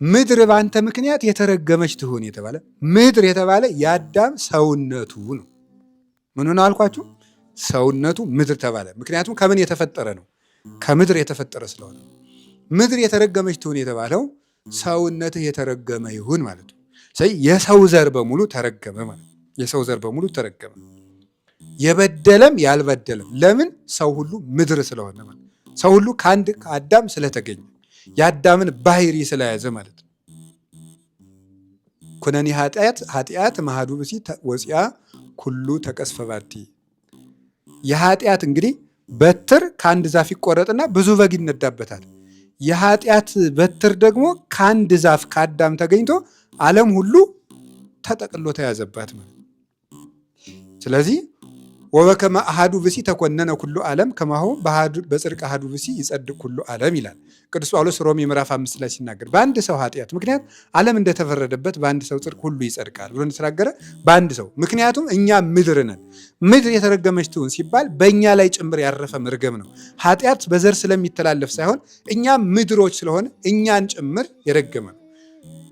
ምድር በአንተ ምክንያት የተረገመች ትሁን የተባለ ምድር የተባለ የአዳም ሰውነቱ ነው። ምን ሆነ አልኳችሁ? ሰውነቱ ምድር ተባለ። ምክንያቱም ከምን የተፈጠረ ነው? ከምድር የተፈጠረ ስለሆነ ምድር የተረገመች ትሁን የተባለው ሰውነትህ የተረገመ ይሁን ማለት ነው። ስለዚህ የሰው ዘር በሙሉ ተረገመ ማለት ነው። የሰው ዘር በሙሉ ተረገመ፣ የበደለም ያልበደለም። ለምን? ሰው ሁሉ ምድር ስለሆነ ማለት ሰው ሁሉ ከአንድ ከአዳም ስለተገኘ የአዳምን ባህሪ ስለያዘ ማለት ነው። ኩነኔ ኃጢአት ኃጢአት መሃዱ ብእሲ ወፂአ ኩሉ ተቀስፈ ባቲ። የኃጢአት እንግዲህ በትር ከአንድ ዛፍ ይቆረጥና ብዙ በግ ይነዳበታል። የኃጢአት በትር ደግሞ ከአንድ ዛፍ ከአዳም ተገኝቶ ዓለም ሁሉ ተጠቅሎ ተያዘባት ማለት። ስለዚህ ወበከመ አሐዱ ብእሲ ተኮነነ ኩሉ ዓለም ከማሁ በጽድቅ አሐዱ ብእሲ ይጸድቅ ኩሉ ዓለም ይላል ቅዱስ ጳውሎስ ሮሜ ምዕራፍ 5 ላይ ሲናገር፣ በአንድ ሰው ኃጢአት ምክንያት ዓለም እንደተፈረደበት በአንድ ሰው ጽድቅ ሁሉ ይጸድቃል ብሎ እንደተናገረ በአንድ ሰው፣ ምክንያቱም እኛ ምድር ነን። ምድር የተረገመች ትሁን ሲባል በእኛ ላይ ጭምር ያረፈ መርገም ነው። ኃጢአት በዘር ስለሚተላለፍ ሳይሆን እኛ ምድሮች ስለሆነ እኛን ጭምር የረገመ ነው።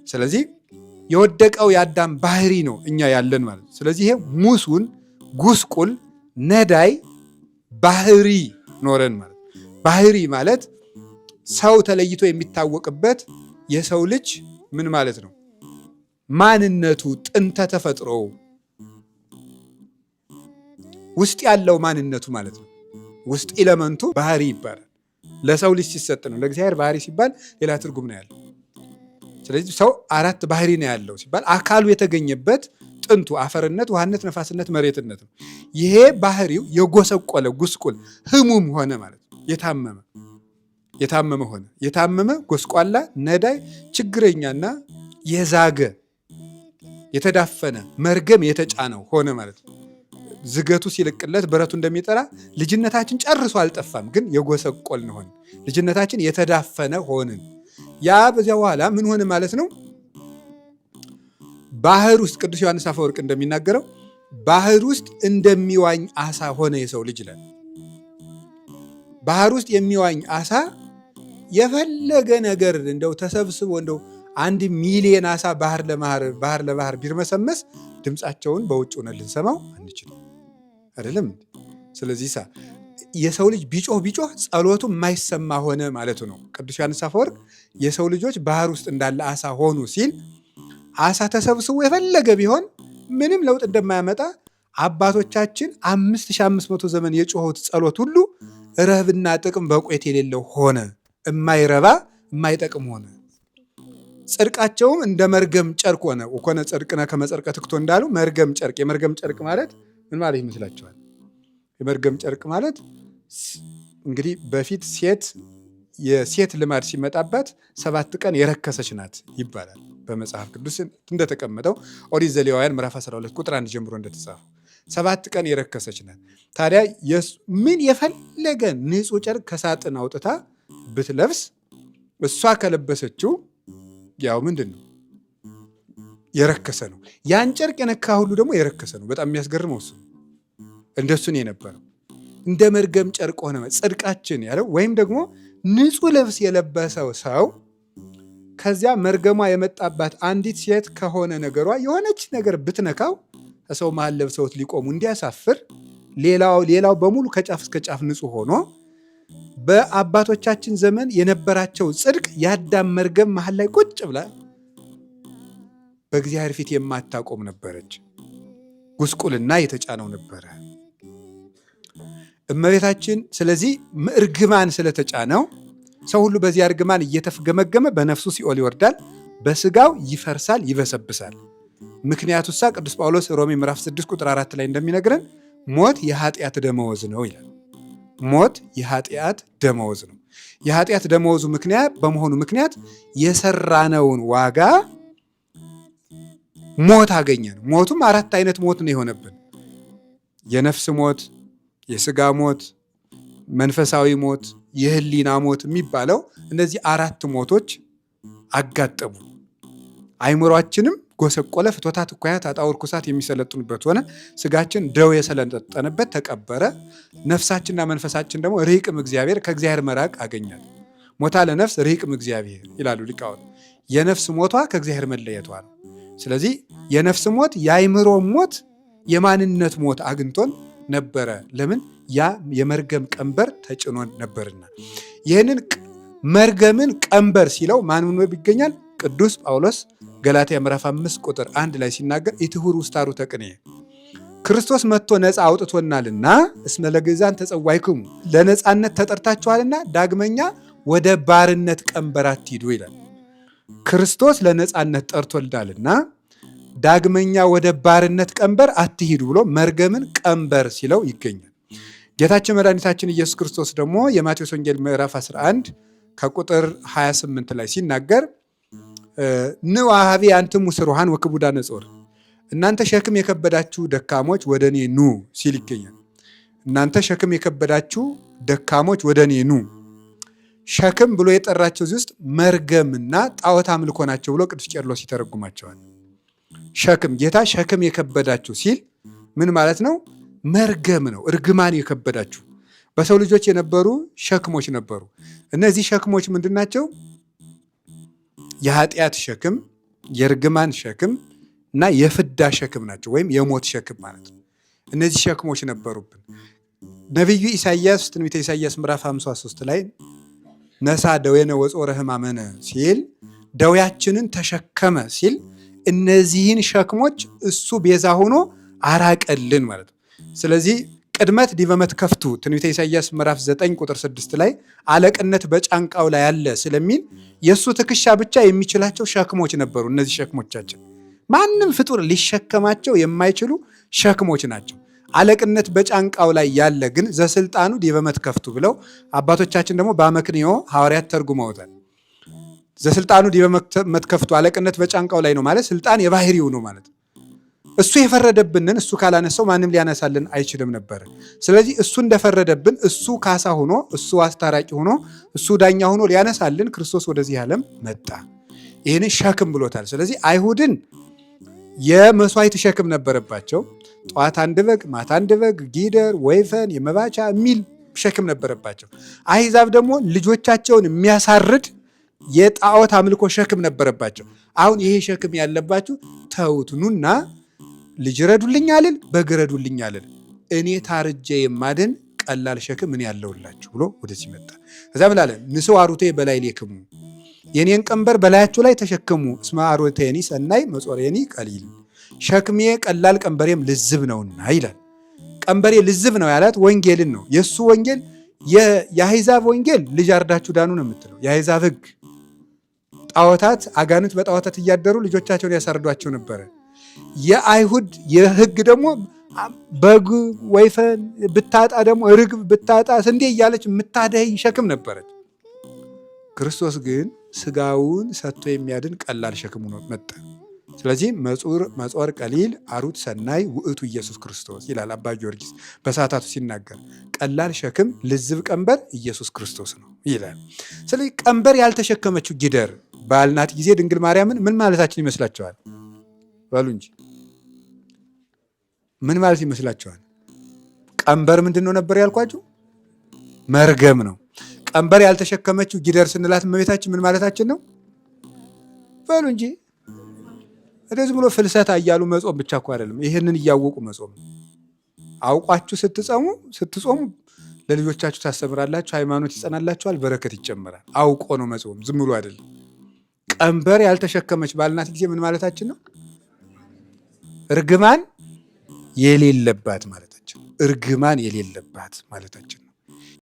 ስለዚህ የወደቀው የአዳም ባህሪ ነው እኛ ያለን ማለት ነው። ስለዚህ ይሄ ሙሱን ጉስቁል ነዳይ ባህሪ ኖረን ማለት፣ ባህሪ ማለት ሰው ተለይቶ የሚታወቅበት የሰው ልጅ ምን ማለት ነው? ማንነቱ፣ ጥንተ ተፈጥሮ ውስጥ ያለው ማንነቱ ማለት ነው። ውስጥ element ኡ ባህሪ ይባላል። ለሰው ልጅ ሲሰጥ ነው። ለእግዚአብሔር ባህሪ ሲባል ሌላ ትርጉም ነው ያለው። ስለዚህ ሰው አራት ባህሪ ነው ያለው ሲባል አካሉ የተገኘበት ጥንቱ አፈርነት፣ ውሃነት፣ ነፋስነት፣ መሬትነት ነው። ይሄ ባህሪው የጎሰቆለ ጉስቁል ህሙም ሆነ ማለት ነው። የታመመ የታመመ ሆነ። የታመመ ጎስቋላ፣ ነዳይ፣ ችግረኛና የዛገ የተዳፈነ መርገም የተጫነው ሆነ ማለት ነው። ዝገቱ ሲልቅለት ብረቱ እንደሚጠራ ልጅነታችን ጨርሶ አልጠፋም፣ ግን የጎሰቆልን ሆን፣ ልጅነታችን የተዳፈነ ሆንን። ያ በዚያ በኋላ ምን ሆነ ማለት ነው? ባህር ውስጥ ቅዱስ ዮሐንስ አፈወርቅ እንደሚናገረው ባህር ውስጥ እንደሚዋኝ አሳ ሆነ የሰው ልጅ ይላል። ባህር ውስጥ የሚዋኝ አሳ የፈለገ ነገር እንደው ተሰብስቦ እንደው 1 ሚሊየን አሳ ባህር ለባህር ቢርመሰመስ ድምፃቸውን በውጭ ሆነን ልንሰማው አንችልም። አይደለም? ስለዚህ ሳ የሰው ልጅ ቢጮህ ቢጮህ ጸሎቱ የማይሰማ ሆነ ማለቱ ነው። ቅዱስ ዮሐንስ አፈወርቅ የሰው ልጆች ባህር ውስጥ እንዳለ አሳ ሆኑ ሲል አሳ ተሰብስቦ የፈለገ ቢሆን ምንም ለውጥ እንደማያመጣ፣ አባቶቻችን 5500 ዘመን የጮሁት ጸሎት ሁሉ ረብና ጥቅም በቆየት የሌለው ሆነ፣ የማይረባ የማይጠቅም ሆነ። ጽድቃቸውም እንደ መርገም ጨርቅ ሆነ። ወኮነ ጽድቅነ ከመ ጸርቀ ትክቶ እንዳሉ መርገም ጨርቅ። የመርገም ጨርቅ ማለት ምን ማለት ይመስላችኋል? የመርገም ጨርቅ ማለት እንግዲህ በፊት ሴት የሴት ልማድ ሲመጣባት 7 ቀን የረከሰች ናት ይባላል። በመጽሐፍ ቅዱስ እንደተቀመጠው ኦሪት ዘሌዋውያን ምዕራፍ 12 ቁጥር 1 ጀምሮ እንደተጻፈው 7 ቀን የረከሰች ናት። ታዲያ ምን የፈለገ ንጹህ ጨርቅ ከሳጥን አውጥታ ብትለብስ እሷ ከለበሰችው ያው ምንድን ነው? የረከሰ ነው። ያን ጨርቅ የነካ ሁሉ ደግሞ የረከሰ ነው። በጣም የሚያስገርመው እሱ እንደሱ ነው የነበረው። እንደ መርገም ጨርቅ ሆነ ጽድቃችን ያለው፣ ወይም ደግሞ ንጹህ ልብስ የለበሰው ሰው ከዚያ መርገሟ የመጣባት አንዲት ሴት ከሆነ ነገሯ የሆነች ነገር ብትነካው ከሰው መሃል ለብሰውት ሊቆሙ እንዲያሳፍር፣ ሌላው በሙሉ ከጫፍ እስከ ጫፍ ንጹህ ሆኖ በአባቶቻችን ዘመን የነበራቸው ጽድቅ የአዳም መርገም መሃል ላይ ቁጭ ብላ በእግዚአብሔር ፊት የማታቆም ነበረች። ጉስቁልና የተጫነው ነበረ እመቤታችን። ስለዚህ እርግማን ስለተጫነው ሰው ሁሉ በዚያ እርግማን እየተፍገመገመ በነፍሱ ሲኦል ይወርዳል፣ በስጋው ይፈርሳል፣ ይበሰብሳል። ምክንያቱ ሳ ቅዱስ ጳውሎስ ሮሜ ምዕራፍ 6 ቁጥር 4 ላይ እንደሚነግረን ሞት የኃጢአት ደመወዝ ነው ይላል። ሞት የኃጢአት ደመወዝ ነው። የኃጢአት ደመወዙ ምክንያት በመሆኑ ምክንያት የሰራነውን ዋጋ ሞት አገኘን። ሞቱም አራት አይነት ሞት ነው የሆነብን። የነፍስ ሞት፣ የስጋ ሞት፣ መንፈሳዊ ሞት፣ የህሊና ሞት የሚባለው እነዚህ አራት ሞቶች አጋጠሙ። አይምሯችንም ጎሰቆለ፣ ፍትወታት፣ እኩያት፣ አጣው ርኩሳት የሚሰለጥኑበት ሆነ። ስጋችን ደዌ የሰለጠነበት ተቀበረ። ነፍሳችንና መንፈሳችን ደግሞ ርሂቅም እግዚአብሔር፣ ከእግዚአብሔር መራቅ አገኛል። ሞታ ለነፍስ ርሂቅም እግዚአብሔር ይላሉ ሊቃውንት። የነፍስ ሞቷ ከእግዚአብሔር መለየቷ ነው። ስለዚህ የነፍስ ሞት፣ የአይምሮ ሞት፣ የማንነት ሞት አግኝቶን ነበረ። ለምን? ያ የመርገም ቀንበር ተጭኖን ነበርና። ይህንን መርገምን ቀንበር ሲለው ማን ምን ይገኛል? ቅዱስ ጳውሎስ ገላትያ ምዕራፍ 5 ቁጥር 1 ላይ ሲናገር ኢትሑሩ ውስተ አርዑተ ቅኔ፣ ክርስቶስ መጥቶ ነፃ አውጥቶናልና፣ እስመ ለግዕዛን ተጸዋዕክሙ፣ ለነፃነት ተጠርታችኋልና ዳግመኛ ወደ ባርነት ቀንበር አትሂዱ ይላል። ክርስቶስ ለነፃነት ጠርቶናልና ዳግመኛ ወደ ባርነት ቀንበር አትሂዱ ብሎ መርገምን ቀንበር ሲለው ይገኛል። ጌታችን መድኃኒታችን ኢየሱስ ክርስቶስ ደግሞ የማቴዎስ ወንጌል ምዕራፍ 11 ከቁጥር 28 ላይ ሲናገር ንዑ ኀቤየ አንትሙ ስሩሐን ወክቡዳነ ጾር፣ እናንተ ሸክም የከበዳችሁ ደካሞች ወደ እኔ ኑ ሲል ይገኛል። እናንተ ሸክም የከበዳችሁ ደካሞች ወደ እኔ ኑ። ሸክም ብሎ የጠራቸው እዚህ ውስጥ መርገምና ጣዖት አምልኮ ናቸው ብሎ ቅዱስ ቄርሎስ ይተረጉማቸዋል። ሸክም፣ ጌታ ሸክም የከበዳችሁ ሲል ምን ማለት ነው? መርገም ነው። እርግማን የከበዳችሁ፣ በሰው ልጆች የነበሩ ሸክሞች ነበሩ። እነዚህ ሸክሞች ምንድን ናቸው? የኃጢአት ሸክም፣ የእርግማን ሸክም እና የፍዳ ሸክም ናቸው፣ ወይም የሞት ሸክም ማለት ነው። እነዚህ ሸክሞች ነበሩብን። ነቢዩ ኢሳይያስ ትንቢተ ኢሳይያስ ምዕራፍ 53 ላይ ነሥአ ደዌነ ወጾረ ሕማመነ ሲል፣ ደዌያችንን ተሸከመ ሲል እነዚህን ሸክሞች እሱ ቤዛ ሆኖ አራቀልን ማለት ነው። ስለዚህ ቅድመት ዲበ መትከፍቱ፣ ትንቢተ ኢሳይያስ ምዕራፍ 9 ቁጥር 6 ላይ አለቅነት በጫንቃው ላይ አለ ስለሚል የእሱ ትከሻ ብቻ የሚችላቸው ሸክሞች ነበሩ። እነዚህ ሸክሞቻችን ማንም ፍጡር ሊሸከማቸው የማይችሉ ሸክሞች ናቸው። አለቅነት በጫንቃው ላይ ያለ ግን ዘስልጣኑ ዲበ መትከፍቱ ብለው አባቶቻችን ደግሞ በአመክንዮ ሐዋርያት ተርጉመውታል። ዘስልጣኑ ዲበ መትከፍቱ፣ አለቅነት በጫንቃው ላይ ነው ማለት ስልጣን የባህሪው ነው ማለት፣ እሱ የፈረደብንን እሱ ካላነሳው ማንም ሊያነሳልን አይችልም ነበር። ስለዚህ እሱ እንደፈረደብን እሱ ካሳ ሆኖ፣ እሱ አስታራቂ ሆኖ፣ እሱ ዳኛ ሆኖ ሊያነሳልን ክርስቶስ ወደዚህ ዓለም መጣ። ይህንን ሸክም ብሎታል። ስለዚህ አይሁድን የመስዋዕት ሸክም ነበረባቸው። ጠዋት አንድ በግ፣ ማታ አንድ በግ፣ ጊደር፣ ወይፈን፣ የመባቻ የሚል ሸክም ነበረባቸው። አሕዛብ ደግሞ ልጆቻቸውን የሚያሳርድ የጣዖት አምልኮ ሸክም ነበረባቸው። አሁን ይሄ ሸክም ያለባችሁ ተውት፣ ኑና ልጅ ረዱልኝ አልል፣ በግ ረዱልኝ አልል፣ እኔ ታርጄ የማድን ቀላል ሸክም እኔ ያለውላችሁ ብሎ ወደዚህ መጣ። ከዛ ምን አለ? ንስኡ አርዑተየ በላዕሌክሙ፣ የኔን ቀንበር በላያችሁ ላይ ተሸከሙ። እስመ አርዑተየኒ ሠናይ መጾርየኒ ቀሊል፣ ሸክሜ ቀላል ቀንበሬም ልዝብ ነውና ይላል። ቀንበሬ ልዝብ ነው ያላት ወንጌልን ነው። የእሱ ወንጌል፣ የአሕዛብ ወንጌል ልጅ አርዳችሁ ዳኑ ነው የምትለው። የአሕዛብ ሕግ ጣዖታት፣ አጋንንት በጣዖታት እያደሩ ልጆቻቸውን ያሳርዷቸው ነበረ። የአይሁድ የሕግ ደግሞ በግ፣ ወይፈን ብታጣ ደግሞ ርግብ ብታጣ ስንዴ እያለች የምታደኸይ ሸክም ነበረች። ክርስቶስ ግን ስጋውን ሰጥቶ የሚያድን ቀላል ሸክም ሆኖ መጣ። ስለዚህ መጾር ቀሊል አርዑት ሠናይ ውእቱ ኢየሱስ ክርስቶስ ይላል አባ ጊዮርጊስ በሰዓታቱ ሲናገር፣ ቀላል ሸክም ልዝብ ቀንበር ኢየሱስ ክርስቶስ ነው ይላል። ስለዚህ ቀንበር ያልተሸከመችው ጊደር ባልናት ጊዜ ድንግል ማርያምን ምን ማለታችን ይመስላችኋል? በሉ እንጂ፣ ምን ማለት ይመስላችኋል? ቀንበር ምንድን ነው ነበር ያልኳችሁ? መርገም ነው። ቀንበር ያልተሸከመችው ጊደር ስንላት እመቤታችን ምን ማለታችን ነው? በሉ እንጂ። እንደዚህ ብሎ ፍልሰታ እያሉ መጾም ብቻ እኮ አይደለም። ይህንን እያወቁ መጾም። አውቋችሁ ስትጾሙ ለልጆቻችሁ ታስተምራላችሁ፣ ሃይማኖት ይጸናላችኋል፣ በረከት ይጨመራል። አውቆ ነው መጾም፣ ዝም ብሎ አይደለም። ቀንበር ያልተሸከመች ባልናት ጊዜ ምን ማለታችን ነው? እርግማን የሌለባት ማለታችን፣ እርግማን የሌለባት ማለታችን ነው።